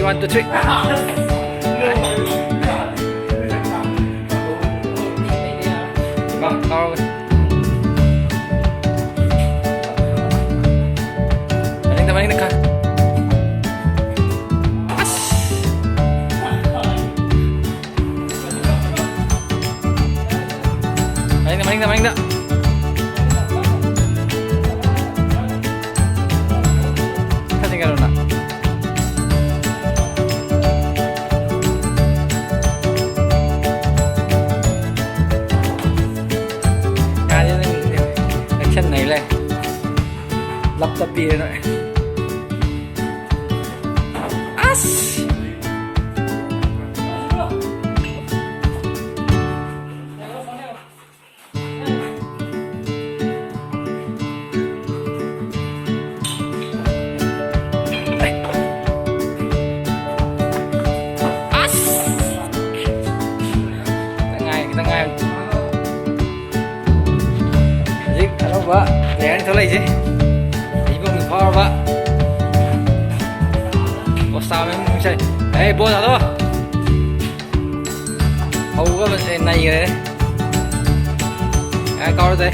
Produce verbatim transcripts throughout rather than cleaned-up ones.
One, two, three. ꯀꯥꯎꯔꯒꯦ꯫ ꯃꯅꯤꯡꯗ, ꯃꯅꯤꯡꯗ ꯈꯔ꯫ ꯑꯁ! ꯃꯅꯤꯡꯗ, ꯃꯅꯤꯡꯗ, ꯃꯅꯤꯡꯗ꯫ ꯈꯔ ꯆꯤꯡꯈꯠꯂꯣꯅ꯫ ꯉꯥꯁꯦ ꯅꯪ action ꯅꯩ ꯂꯩ꯫ ꯂꯞ ꯇꯞꯄꯤꯔꯦ ꯅꯣꯏ꯫ ꯑꯁ! ꯑꯁ! ꯈꯤꯇꯪ ꯉꯥꯏ, ꯈꯤꯇꯪ ꯉꯥꯏ꯫ ꯍꯧꯖꯤꯛ ꯑꯅꯧꯕ player ꯊꯣꯛꯂꯛꯏꯁꯦ꯫ ꯏꯕꯨꯡ ꯐꯥꯎꯔꯕ꯫ ꯄꯣꯁꯇꯥ ꯃꯦꯝ ꯃꯨꯛꯁꯦ꯫ ꯑꯦ, ꯕꯣꯜ ꯊꯥꯗꯣꯛꯑꯣ꯫ ꯍꯧꯒꯗꯕꯁꯦ ꯅꯩꯈ꯭ꯔꯦ꯫ ꯌꯥꯔꯦ, ꯀꯥꯎꯔꯁꯦ꯫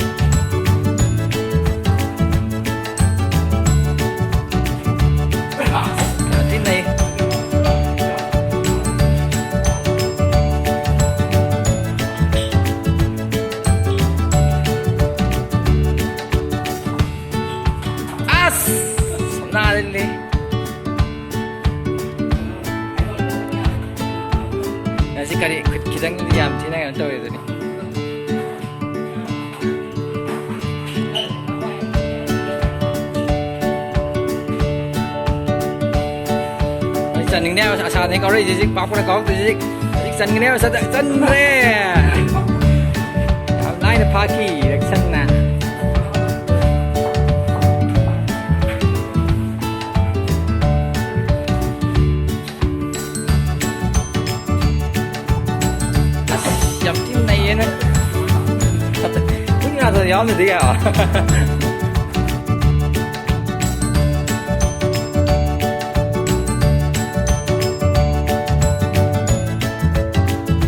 ꯌꯥꯝ ꯊꯤ ꯅꯩ꯫ ꯑꯁ! ꯁꯝꯅꯥꯗ ꯂꯩ꯫ ꯉꯁꯤ ꯀꯔꯤ ꯈꯨꯠ ꯈꯤꯇꯪꯗꯤ ꯌꯥꯝ ꯊꯤꯅ ꯀꯩꯅꯣ ꯇꯧꯔꯦ ꯑꯗꯨꯅꯤ꯫ ꯑꯩ ꯆꯟꯒꯅꯤ ꯍꯥꯏꯕ ꯑꯁꯥꯗꯅꯤ ꯀꯥꯎꯔꯛꯏꯁꯦ ꯍꯧꯖꯤꯛ, ꯄꯥꯛꯄꯅ ꯀꯥꯎꯔꯛꯇꯣꯏꯁꯦ ꯍꯧꯖꯤꯛ꯫ ꯍꯧꯖꯤꯛ ꯆꯟꯒꯅꯤ ꯍꯥꯏꯕ ꯑꯁꯥꯗ ꯆꯟꯗ꯭ꯔꯦ꯫ ꯌꯥꯝ ꯂꯥꯏꯅ ꯐꯥꯈꯤ ꯔꯦꯛꯁꯟꯅ꯫ ꯑꯁ, ꯌꯥꯝ ꯊꯤꯅ ꯅꯩꯌꯦꯅꯦ꯫ ꯃꯤ ꯉꯥꯛꯇ ꯌꯥꯎꯔꯝꯗ꯭ꯔꯗꯤ ꯌꯥꯕ꯫